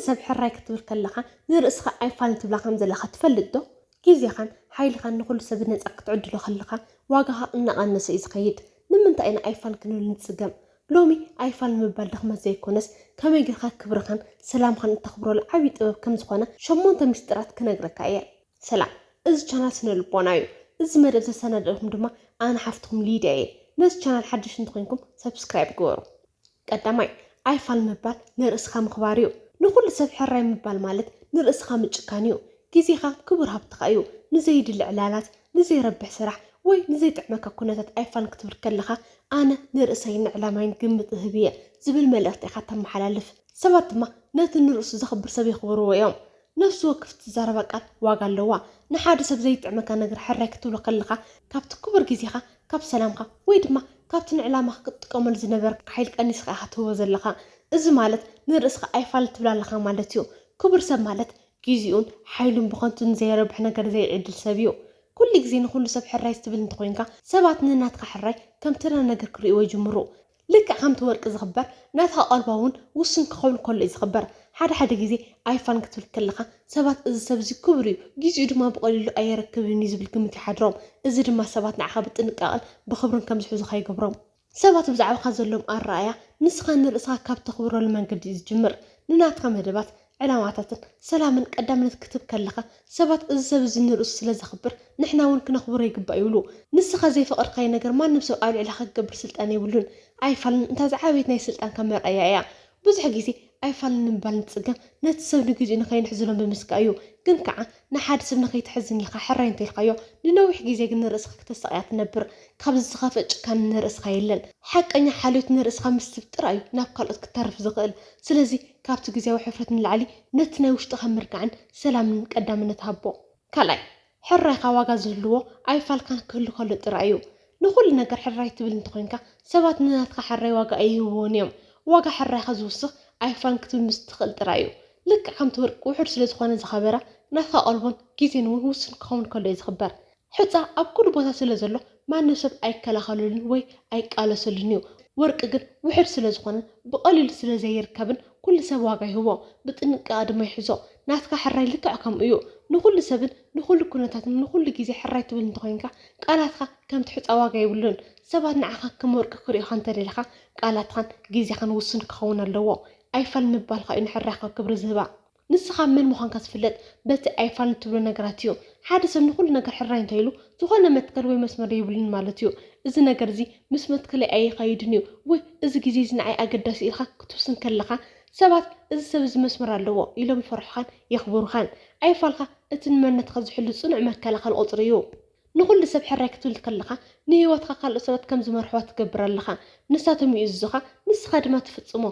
ሰብ ሕራይ ክትብል ከለኻ ንርእስኻ ኣይፋልን ትብላ ከም ዘለኻ ትፈልጥ ዶ? ግዜኻን ሓይልኻን ንኹሉ ሰብ ብነጻ ክትዕድሎ ከለኻ ዋጋኻ እናቐነሰ እዩ ዝኸይድ። ንምንታይ ኢና ኣይፋል ክንብል ንጽገም? ሎሚ ኣይፋል ምባል ድኽመት ዘይኮነስ ከመይ ጌርካ ክብርኻን ሰላምኻን እተኽብረሉ ዓብዪ ጥበብ ከም ዝኾነ ሸሞንተ ሚስጥራት ክነግረካ እየ። ሰላም፣ እዚ ቻናል ስነ ልቦና እዩ። እዚ መደብ ዘሰናደእኩም ድማ ኣነ ሓፍትኹም ሊድያ እየ። ነዚ ቻናል ሓድሽ እንተኾይንኩም ሰብስክራይብ ግበሩ። ቀዳማይ፣ ኣይፋል ምባል ንርእስኻ ምኽባር እዩ። ንኹሉ ሰብ ሕራይ ምባል ማለት ንርእስኻ ምጭካን እዩ። ግዜኻ ክቡር ሃብትኻ እዩ። ንዘይድሊ ዕላላት፣ ንዘይረብሕ ስራሕ ወይ ንዘይጥዕመካ ኩነታት ኣይፋል ክትብል ከለኻ ኣነ ንርእሰይን ንዕላማይን ግምት እህብ እየ ዝብል መልእኽቲ ኢኻ ተመሓላልፍ። ሰባት ድማ ነቲ ንርእሱ ዘኽብር ሰብ የኽብርዎ እዮም። ነፍሲ ወከፍ ትዛረባ ቃል ዋጋ ኣለዋ። ንሓደ ሰብ ዘይጥዕመካ ነገር ሕራይ ክትብሎ ከለኻ ካብቲ ክቡር ግዜኻ፣ ካብ ሰላምካ ወይ ድማ ካብቲ ንዕላማኻ ክትጥቀመሉ ዝነበርካ ሓይሊ ቀኒስካ ኢኻ ትህቦ ዘለኻ። እዚ ማለት ንርእስኻ ኣይፋል ትብል ኣለኻ ማለት እዩ። ክቡር ሰብ ማለት ግዜኡን ሓይሉን ብኸንቱ ንዘየረብሕ ነገር ዘይዕድል ሰብ እዩ። ኩሉ ግዜ ንኹሉ ሰብ ሕራይ ትብል እንተኾይንካ ሰባት ንናትካ ሕራይ ከም ተራ ነገር ክርእይዎ ይጅምሩ። ልክዕ ከምቲ ወርቂ ዝኽበር ናትካ ቀልባ እውን ውሱን ክኸውን ከሎ እዩ ዝኽበር። ሓደ ሓደ ግዜ ኣይፋል ክትብል ከለኻ ሰባት እዚ ሰብ እዚ ክቡር እዩ፣ ግዜኡ ድማ ብቐሊሉ ኣየረክብን እዩ ዝብል ግምት ይሓድሮም። እዚ ድማ ሰባት ንዓኻ ብጥንቃቐን ብኽብርን ከም ዝሕዙኻ ይገብሮም። ሰባት ብዛዕባኻ ዘለዎም ኣረኣእያ ንስኻ ንርእስኻ ካብ ተኽብረሉ መንገዲ እዩ ዝጅምር። ንናትካ መደባት፣ ዕላማታትን ሰላምን ቀዳምነት ክትህብ ከለኻ ሰባት እዚ ሰብ እዚ ንርእሱ ስለ ዘኽብር ንሕና እውን ክነኽብሮ ይግባእ ይብሉ። ንስኻ ዘይፈቐድካዮ ነገር ማንም ሰብ ኣብ ልዕሊኻ ክገብር ስልጣን የብሉን። ኣይፋልን እታ ዝዓበየት ናይ ስልጣንካ መርኣያ እያ። ብዙሕ ግዜ ኣይፋልን ንምባል ንጽገም ነቲ ሰብ ንግዜኡ ንኸይንሕዝኖ ብምስጋእ እዩ። ግን ከኣ ንሓደ ሰብ ንኸይትሕዝን ኢልካ ሕራይ እንተኢልካዮ ንነዊሕ ግዜ ግን ንርእስኻ ክተሳቕያ ትነብር። ካብዚ ዝኸፍእ ጭካነ ንርእስኻ የለን። ሓቀኛ ሓልዮት ንርእስኻ ምስ ትህብ ጥራይ እዩ ናብ ካልኦት ክተርፍ ዝኽእል። ስለዚ ካብቲ ግዜያዊ ሕፍረት ንላዕሊ ነቲ ናይ ውሽጥኻ ምርጋዕን ሰላምን ቀዳምነት ሃቦ። ካልኣይ፣ ሕራይኻ ዋጋ ዝህልዎ ኣይፋልካን ክህሉ ከሎ ጥራይ እዩ። ንኹሉ ነገር ሕራይ ትብል እንተኾይንካ ሰባት ንናትካ ሕራይ ዋጋ ኣይህብዎን እዮም። ዋጋ ሕራይኻ ዝውስኽ ኣይፋልን ክትብል ምስ ትኽእል ጥራይ እዩ። ልክዕ ከምቲ ወርቂ ውሑድ ስለ ዝኾነ ዝኸበረ ናትካ ቀልቦን ግዜን እውን ውሱን ክኸውን ከሎ እዩ ዝኽበር። ሑጻ ኣብ ኩሉ ቦታ ስለ ዘሎ ማንም ሰብ ኣይከላኸለሉን ወይ ኣይቃለሰሉን እዩ። ወርቂ ግን ውሑድ ስለ ዝኾነን ብቐሊሉ ስለ ዘይርከብን ኩሉ ሰብ ዋጋ ይህቦ። ብጥንቃቐ ድማ ይሕዞ። ናትካ ሕራይ ልክዕ ከምኡ እዩ። ንኹሉ ሰብን ንኹሉ ኩነታትን ንኹሉ ግዜ ሕራይ ትብል እንተኾይንካ ቃላትካ ከምቲ ሑጻ ዋጋ የብሉን። ሰባት ንዓኻ ከም ወርቂ ክርእዩኻ እንተደሊኻ ቃላትኻን ግዜኻን ውሱን ክኸውን ኣለዎ። ኣይፋል ምባልካ እዩ ንሕራይካ ክብሪ ዝህባ። ንስኻ መን ምዃንካ ዝፍለጥ በቲ ኣይፋል ንትብሎ ነገራት እዩ። ሓደ ሰብ ንኹሉ ነገር ሕራይ እንተኢሉ ዝኾነ መትከል ወይ መስመር የብሉን ማለት እዩ። እዚ ነገር እዚ ምስ መትከለይ ኣይኸይድን እዩ ወይ እዚ ግዜ እዚ ንዓይ ኣገዳሲ ኢልካ ክትውስን ከለኻ ሰባት እዚ ሰብ እዚ መስመር ኣለዎ ኢሎም ይፈርሑኻን የኽብሩኻን። ኣይፋልካ እቲ ንመንነትካ ዝሕሉ ጽኑዕ መከላኸሊ ቁጽሪ እዩ። ንኹሉ ሰብ ሕራይ ክትብል ከለኻ ንህይወትካ ካልኦት ሰባት ከም ዝመርሕዋ ትገብር ኣለኻ። ንሳቶም ይእዝዙኻ፣ ንስኻ ድማ ትፍጽሞ።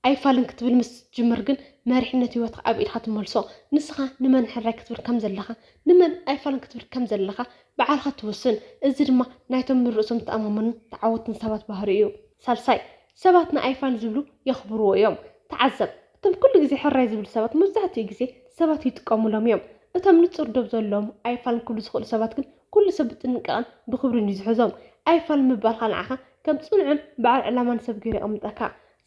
ኣይፋልን ክትብል ምስ ትጅምር ግን መሪሕነት ህይወትካ ኣብ ኢድካ ትመልሶ። ንስኻ ንመን ሕራይ ክትብል ከም ዘለኻ፣ ንመን ኣይፋልን ክትብል ከም ዘለኻ ባዕልኻ ትውስን። እዚ ድማ ናይቶም ንርእሶም ዝተኣማመኑን ተዓወትን ሰባት ባህሪ እዩ። ሳልሳይ፣ ሰባት ንኣይፋል ዝብሉ የኽብርዎ እዮም። ተዓዘብ፣ እቶም ኩሉ ግዜ ሕራይ ዝብሉ ሰባት መብዛሕትኡ ግዜ ሰባት ይጥቀሙሎም እዮም። እቶም ንጹር ዶብ ዘለዎም ኣይፋልን ክብሉ ዝኽእሉ ሰባት ግን ኩሉ ሰብ ብጥንቃቐን ብኽብርን እዩ ዝሕዞም። ኣይፋል ምባልካ ንዓኻ ከም ጽኑዕን በዓል ዕላማን ሰብ ገይሩ የቐምጠካ።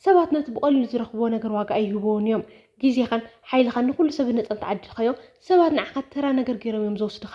ሰባት ነቲ ብቐሊሉ ዝረኽብዎ ነገር ዋጋ ኣይህብዎን እዮም። ግዜኻን ሓይልኻን ንኹሉ ሰብ ብነጻ እንተዓዲልካዮ ሰባት ንዓኻ ተራ ነገር ገይሮም እዮም ዝወስዱኻ።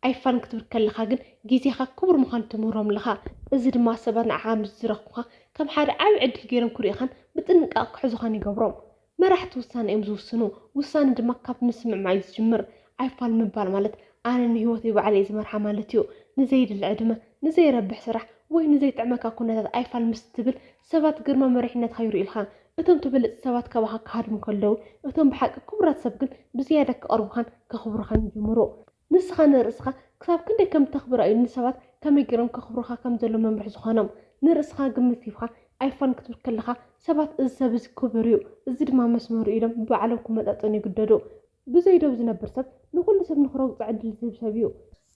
ኣይፋልን ክትብል ከለኻ ግን ግዜኻ ክቡር ምዃኑ ትምህሮም ኣለኻ። እዚ ድማ ሰባት ንዓኻ ምስ ዝረኽቡኻ ከም ሓደ ዓቢ ዕድል ገይሮም ክርእዩኻን ብጥንቃቐ ክሕዙኻን ይገብሮም። መራሕቲ ውሳነ እዮም ዝውስኑ። ውሳነ ድማ ካብ ምስምዕማዕ እዩ ዝጅምር። ኣይፋል ምባል ማለት ኣነ ንህይወተይ ባዕለ እየ ዝመርሓ ማለት እዩ። ንዘይድሊ ዕድመ፣ ንዘይረብሕ ስራሕ ወይ ንዘይጥዕመካ ኩነታት ኣይፋል ምስ ትብል ሰባት ግርማ መሪሕነትካ ይርእዩልካ። እቶም ተበለጽቲ ሰባት ካባኻ ክሃድሙ ከለዉ እቶም ብሓቂ ክቡራት ሰብ ግን ብዝያዳ ክቐርቡኻን ከኽብሩኻን ይጅምሩ። ንስኻ ንርእስኻ ክሳብ ክንደይ ከም እተኽብራ እዩ ንሰባት ከመይ ገይሮም ከኽብሩኻ ከም ዘሎ መምርሒ ዝኾኖም። ንርእስኻ ግምት ሂብካ ኣይፋል ክትብል ከለኻ ሰባት እዚ ሰብ እዚ ክቡር እዩ፣ እዚ ድማ መስመሩ እዩ ኢሎም ብባዕሎም ክመጣጠኑ ይግደዱ። ብዘይ ዶብ ዝነብር ሰብ ንኹሉ ሰብ ንኽረግጾ ዕድል ዝህብ ሰብ እዩ።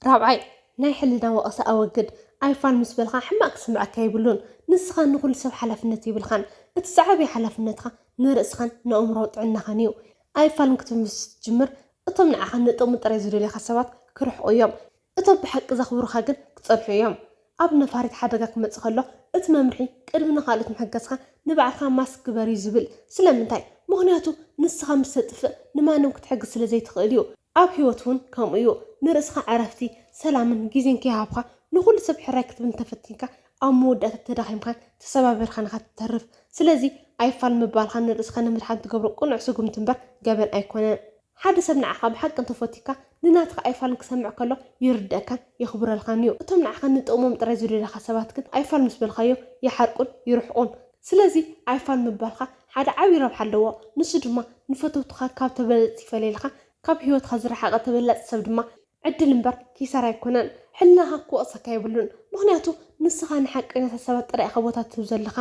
ራብዓይ፣ ናይ ሕልና ወቐሳ ኣወግድ። ኣይፋል ምስ በልካ ሕማቕ ክስምዐካ የብሉን። ንስኻ ንኹሉ ሰብ ሓላፍነት የብልካን። እቲ ዝዓበየ ሓላፍነትካ ንርእስኻን ንኣእምሮዊ ጥዕናኻን እዩ። ኣይፋል ክትብል ምስ ትጅምር እቶም ንዓኻ ንጥቕሚ ጥራይ ዝደልዩኻ ሰባት ክርሕቑ እዮም። እቶም ብሓቂ ዘኽብሩኻ ግን ክጸንሑ እዮም። ኣብ ነፋሪት ሓደጋ ክመጽእ ከሎ እቲ መምርሒ ቅድሚ ንኻልኦት ምሕጋዝካ ንባዕልኻ ማስክ ግበር እዩ ዝብል። ስለምንታይ? ምኽንያቱ ንስኻ ምስ ተጥፍእ ንማንም ክትሕግዝ ስለ ዘይትኽእል እዩ። ኣብ ህይወት እውን ከምኡ እዩ። ንርእስኻ ዕረፍቲ፣ ሰላምን ግዜን ከይሃብካ ንኹሉ ሰብ ሕራይ ክትብል እንተፈቲንካ ኣብ መወዳእታ ተዳኺምካን ተሰባቢርካን ኢኻ ትተርፍ። ስለዚ ኣይፋል ምባልካ ንርእስኻ ንምድሓን ትገብሮ ቅኑዕ ስጉምቲ እምበር ገበን ኣይኮነን። ሓደ ሰብ ንዓኻ ብሓቂ እንተፈትዩካ ንናትካ ኣይፋልን ክሰምዕ ከሎ ይርደእካን የኽብረልካን እዩ። እቶም ንዓኻ ንጥቕሞም ጥራይ ዝደልዩኻ ሰባት ግን ኣይፋል ምስ በልካዮም ይሓርቁን ይርሕቁን። ስለዚ ኣይፋል ምባልካ ሓደ ዓብዪ ረብሓ ኣለዎ። ንሱ ድማ ንፈተውትኻ ካብ ተበለጽቲ ይፈለየልካ፣ ካብ ህይወትካ ዝረሓቐ ተበላጺ ሰብ ድማ ዕድል እምበር ኪሳራ ኣይኮነን። ሕልናኻ ክወቕሰካ የብሉን። ምኽንያቱ ንስኻ ንሓቀኛታት ሰባት ጥራይ ኢኻ ቦታ ትህብ ዘለኻ።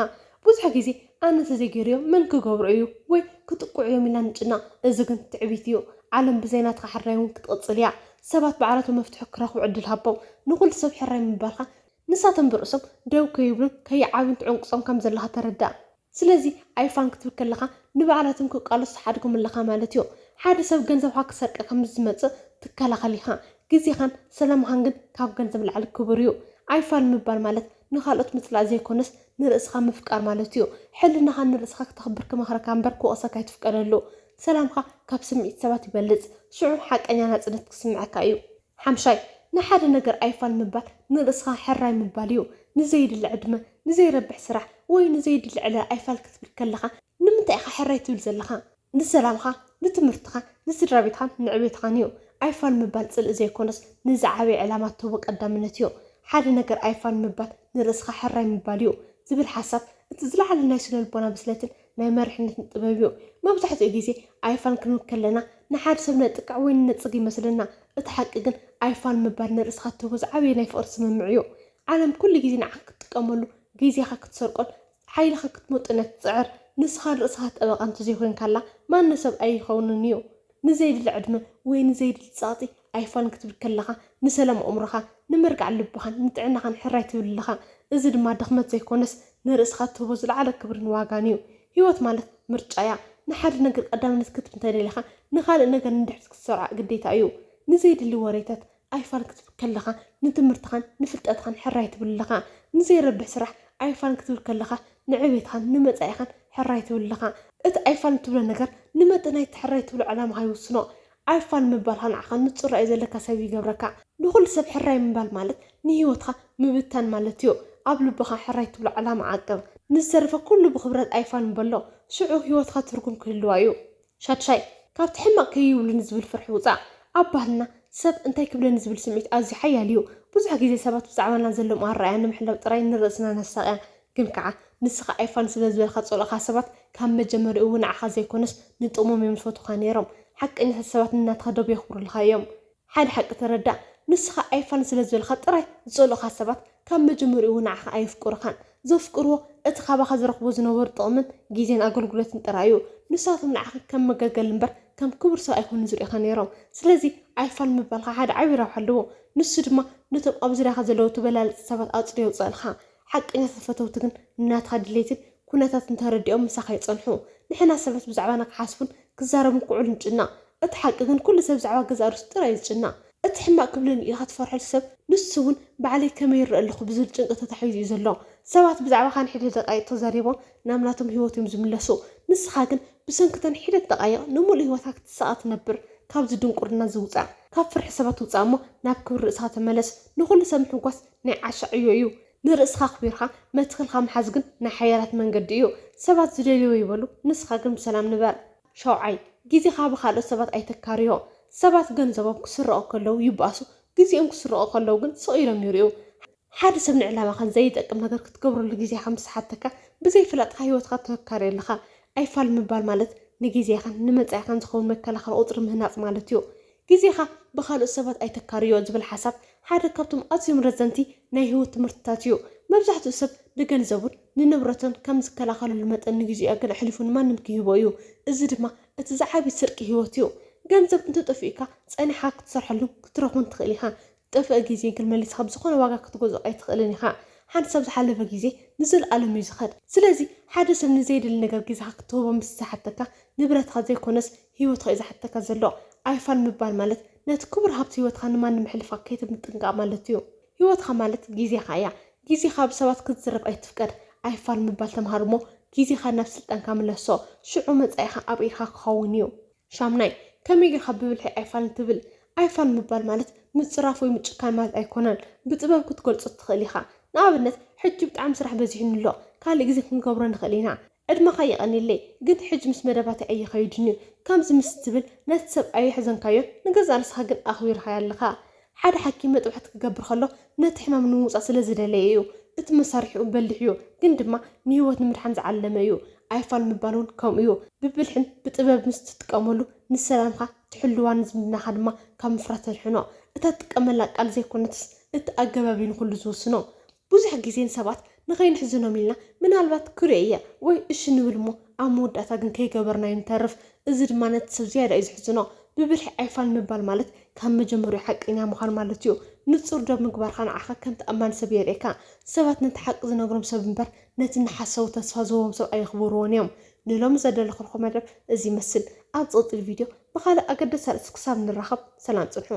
ብዙሕ ግዜ ኣነ ተዘይገይረዮ መን ክገብሮ እዩ ወይ ክጥቅዑ እዮም ኢልና ንጭነቕ። እዚ ግን ትዕቢት እዩ። ዓለም ብዘይ ናትካ ሕራይ እውን ክትቕጽል እያ። ሰባት ባዕላቶም መፍትሒ ክረኽቡ ዕድል ሃቦም። ንኹሉ ሰብ ሕራይ ምባልካ ንሳቶም ብርእሶም ደው ከይብሉን ከይዓብዩን ትዕንቅጾም ከም ዘለኻ ተረዳእ። ስለዚ ኣይፋን ክትብል ከለኻ ንባዕላቶም ክቃለሱ ትሓድጎም ኣለኻ ማለት እዩ። ሓደ ሰብ ገንዘብካ ክሰርቀካ ምስ ዝመጽእ ትከላኸል ኢኻ። ግዜኻን ሰላምኻን ግን ካብ ገንዘብ ላዕሊ ክቡር እዩ። ኣይፋል ምባል ማለት ንኻልኦት ምጽላእ ዘይኮነስ ንርእስኻ ምፍቃር ማለት እዩ። ሕልናኻ ንርእስኻ ክተኽብር ክመኽረካ እምበር ክወቕሰካ ኣይትፍቀደሉ። ሰላምካ ካብ ስምዒት ሰባት ይበልጽ። ሽዑ ሓቀኛ ናጽነት ክስምዓካ እዩ። ሓምሻይ፣ ንሓደ ነገር ኣይፋል ምባል ንርእስኻ ሕራይ ምባል እዩ። ንዘይድሊ ዕድመ፣ ንዘይረብሕ ስራሕ ወይ ንዘይድሊ ዕላል ኣይፋል ክትብል ከለኻ ንምንታይ ኢኻ ሕራይ ትብል ዘለኻ? ንሰላምኻ፣ ንትምህርትኻ፣ ንስድራ ቤትኻን ንዕቤትኻን እዩ። ኣይፋል ምባል ጽልኢ ዘይኮነስ ንዝዓበየ ዕላማ ትህቦ ቀዳምነት እዩ። ሓደ ነገር ኣይፋል ምባል ንርእስኻ ሕራይ ምባል እዩ ዝብል ሓሳብ እቲ ዝለዓለ ናይ ስነ ልቦና ብስለትን ናይ መሪሕነትን ጥበብ እዩ። መብዛሕትኡ ግዜ ኣይፋል ክንብል ከለና ንሓደ ሰብ ነጥቅዕ ወይ ንነጽግ ይመስለና። እቲ ሓቂ ግን ኣይፋል ምባል ንርእስኻ ትህቦ ዝዓበየ ናይ ፍቕሪ ስምምዕ እዩ። ዓለም ኩሉ ግዜ ንዓኻ ክትጥቀመሉ፣ ግዜኻ ክትሰርቆን ሓይልኻ ክትመጦን እያ ትጽዕር። ንስኻ ንርእስኻ ጠበቓ እንተዘይኮይንካላ ማንም ሰብ ኣይኸውንን እዩ። ንዘይድሊ ዕድመ ወይ ንዘይድሊ ጸቕጢ ኣይፋል ክትብል ከለኻ ንሰላም ኣእምሮኻ፣ ንመርጋዕ ልብኻን ንጥዕናኻን ሕራይ ትብል ኣለኻ። እዚ ድማ ድኽመት ዘይኮነስ ንርእስኻ ትህቦ ዝለዓለ ክብርን ዋጋን እዩ። ህይወት ማለት ምርጫ እያ። ንሓደ ነገር ቀዳምነት ክትብ እንተደሊኻ ንኻልእ ነገር ንድሕሪት ክትሰርዖ ግዴታ እዩ። ንዘይድሊ ወሬታት ኣይፋል ክትብል ከለኻ ንትምህርትኻን ንፍልጠትኻን ሕራይ ትብል ኣለኻ። ንዘይረብሕ ስራሕ ኣይፋል ክትብል ከለኻ ንዕቤትኻን ንመጻኢኻን ሕራይ ትብል ኣለኻ። እቲ ኣይፋል ትብሎ ነገር ንመጠን ናይቲ ሕራይ ትብሎ ዕላማኻ ይውስኖ። ኣይፋል ምባልኻ ንዓኻ ንጹር ራእይ ዘለካ ሰብ ይገብረካ። ንኹሉ ሰብ ሕራይ ምባል ማለት ንህይወትካ ምብታን ማለት እዩ። ኣብ ልብኻ ሕራይ ትብሎ ዕላማ ዓቅብ። ንዝተረፈ ኩሉ ብኽብረት ኣይፋል ምበሎ። ሽዑ ህይወትካ ትርጉም ክህልዋ እዩ። ሻድሻይ፣ ካብቲ ሕማቕ ከይብሉ ንዝብል ፍርሒ ውጻእ። ኣብ ባህልና ሰብ እንታይ ክብለኒ ዝብል ስምዒት ኣዝዩ ሓያል እዩ። ብዙሕ ግዜ ሰባት ብዛዕባና ዘለዎም ኣረኣእያ ንምሕላው ጥራይ ንርእስና ነሳቕያ። ግን ከኣ ንስኻ ኣይፋል ስለ ዝበልካ ዝጸልኡኻ ሰባት ካብ መጀመሪኡ እውን ንዓኻ ዘይኮነስ ንጥቕሞም እዮም ዝፈትዉኻ ነይሮም። ሓቀኛታት ሰባት ንናትኻ ደብ የኽብሩልኻ እዮም። ሓደ ሓቂ ተረዳእ፣ ንስኻ ኣይፋል ስለ ዝበልካ ጥራይ ዝጸልኡኻ ሰባት ካብ መጀመሪኡ እውን ንዓኻ ኣየፍቅሩኻን። ዘፍቅርዎ እቲ ካባኻ ዝረኽቦ ዝነበሩ ጥቕምን ግዜን ኣገልግሎትን ጥራይ እዩ። ንሳቶም ንዓኻ ከም መገልገሊ እምበር ከም ክቡር ሰብ ኣይኮኑን ዝርእዩኻ ነይሮም። ስለዚ ኣይፋል ምባልካ ሓደ ዓብዪ ረብሓ ኣለዎ። ንሱ ድማ ነቶም ኣብ ዙርያኻ ዘለዉ ተበላለጽቲ ሰባት ኣጽርዮ የውጽኣልካ። ሓቀኛታት ፈተውቲ ግን ንናትካ ድሌትን ኩነታትን ተረዲኦም ምሳኻ ይጸንሑ። ንሕና ሰባት ብዛዕባና ክሓስቡን ክዛረቡን ክውዕሉ ንጭነቕ። እቲ ሓቂ ግን ኩሉ ሰብ ብዛዕባ ገዛእ ርእሱ ጥራይ እዩ ዝጭነቕ። እቲ ሕማቕ ክብለኒ ኢልካ ትፈርሐሉ ሰብ ንሱ እውን ባዕለይ ከመይ ይረአ ኣለኹ ብዝብል ጭንቂ ተታሒዙ እዩ ዘሎ። ሰባት ብዛዕባኻ ንሒደት ደቃይቕ ተዛሪቦም ናብ ናቶም ህይወት እዮም ዝምለሱ። ንስኻ ግን ብሰንኪ እተን ሒደት ደቃይቕ ንምሉእ ህይወትካ ክትሳቐ ትነብር። ካብዚ ድንቁርና እዚ ውጻእ። ካብ ፍርሒ ሰባት ውጻእ እሞ ናብ ክብሪ ርእስኻ ተመለስ። ንኹሉ ሰብ ምሕጓስ ናይ ዓሻ ዕዮ እዩ። ንርእስኻ ኣኽቢርካ መትከልካ ምሓዝ ግን ናይ ሓያላት መንገዲ እዩ። ሰባት ዝደልይዎ ይበሉ፣ ንስኻ ግን ብሰላም ንበር። ሸውዓይ፣ ግዜኻ ብኻልኦት ሰባት ኣይተካርዮ። ሰባት ገንዘቦም ክስረቑ ከለዉ ይበኣሱ፣ ግዜኦም ክስረቑ ከለዉ ግን ስቕ ኢሎም ይርእዩ። ሓደ ሰብ ንዕላማኻን ዘይጠቅም ነገር ክትገብረሉ ግዜኻ ምስ ሓተካ፣ ብዘይፍላጥካ ህይወትካ ተካሪ ኣለኻ። ኣይፋል ምባል ማለት ንግዜኻን ንመጻኢኻን ዝኸውን መከላኸሊ ቁጽሪ ምህናጽ ማለት እዩ። ግዜኻ ብኻልኦት ሰባት ኣይተካርዮ ዝብል ሓሳብ ሓደ ካብቶም ኣዝዮም ረዘንቲ ናይ ህይወት ትምህርትታት እዩ። መብዛሕትኡ ሰብ ንገንዘቡን ንንብረቱን ከም ዝከላኸለሉ መጠን ንግዜኡ ግን ኣሕሊፉ ንማንም ክህቦ እዩ። እዚ ድማ እቲ ዝዓቢ ስርቂ ህይወት እዩ። ገንዘብ እንተጠፊኡካ ጸኒሕካ ክትሰርሐሉን ክትረኽቦን ትኽእል ኢኻ። ዝጠፍአ ግዜ ግን መሊስካ ብዝኾነ ዋጋ ክትገዝኦ ኣይትኽእልን ኢኻ። ሓንቲ ሰብ ዝሓለፈ ግዜ ንዘለኣለም እዩ ዝኸድ። ስለዚ ሓደ ሰብ ንዘይድሊ ነገር ግዜኻ ክትህቦ ምስ ዝሓተካ ንብረትካ ዘይኮነስ ህይወትካ እዩ ዝሓተካ ዘሎ። ኣይፋል ምባል ማለት ነቲ ክቡር ሃብቲ ህይወትካ ንማንም ኣሕሊፍካ ከይትህብ ምጥንቃቕ ማለት እዩ። ህይወትካ ማለት ግዜኻ እያ። ግዜኻ ብሰባት ክትዝረፍ ኣይትፍቀድ። ኣይፋል ምባል ተምሃር እሞ ግዜኻ ናብ ስልጣንካ ምለሶ፣ ሽዑ መጻኢኻ ኣብ ኢድካ ክኸውን እዩ። ሻምናይ፣ ከመይ ጌርካ ብብልሒ ኣይፋልን ትብል? ኣይፋል ምባል ማለት ምጽራፍ ወይ ምጭካን ማለት ኣይኮነን። ብጥበብ ክትገልጾ ትኽእል ኢኻ። ንኣብነት፣ ሕጂ ብጣዕሚ ስራሕ በዚሑኒ ኣሎ፣ ካልእ ግዜ ክንገብሮ ንኽእል ኢና። ዕድመኻ የቐንየለይ፣ ግን ሕጂ ምስ መደባተይ ኣይኸይድን እዩ። ከምዚ ምስ ትብል፣ ነቲ ሰብ ኣየሕዘንካዮን ንገዛእ ርእስኻ ግን ኣኽቢርካዮ ኣለኻ። ሓደ ሓኪም መጥባሕቲ ክገብር ከሎ ነቲ ሕማም ንምውጻእ ስለ ዝደለየ እዩ። እቲ መሳርሒኡ በሊሕ እዩ፣ ግን ድማ ንህይወት ንምድሓን ዝዓለመ እዩ። ኣይፋል ምባል እውን ከምኡ እዩ። ብብልሕን ብጥበብ ምስ ትጥቀመሉ ንሰላምካ ትሕልዋን ንዝምድናኻ ድማ ካብ ምፍራት ተድሕኖ። እታ ትጥቀመላ ቃል ዘይኮነትስ እቲ ኣገባብ እዩ ንኹሉ ዝውስኖ። ብዙሕ ግዜ ንሰባት ንኸይንሕዝኖም ኢልና ምናልባት ክሪኦ እየ ወይ እሺ ንብል እሞ ኣብ መወዳእታ ግን ከይገበርናዮ ንተርፍ። እዚ ድማ ነቲ ሰብ ዝያዳ እዩ ዝሕዝኖ። ብብልሒ ኣይፋል ምባል ማለት ካብ መጀመሪኡ ሓቀኛ ምዃን ማለት እዩ። ንጹር ዶ ምግባርካ ንዓኻ ከም ተኣማኒ ሰብ የርእየካ። ሰባት ነቲ ሓቂ ዝነግሮም ሰብ እምበር ነቲ ንሓሳዊ ተስፋ ዝህቦም ሰብ ኣየኽብርዎን እዮም። ንሎሚ ዘዳለኹልኩም መደብ እዚ ይመስል። ኣብ ዝቕጽል ቪድዮ ብኻልእ ኣገዳሲ ኣርእስቲ ክሳብ ንራኸብ ሰላም ጽንሑ።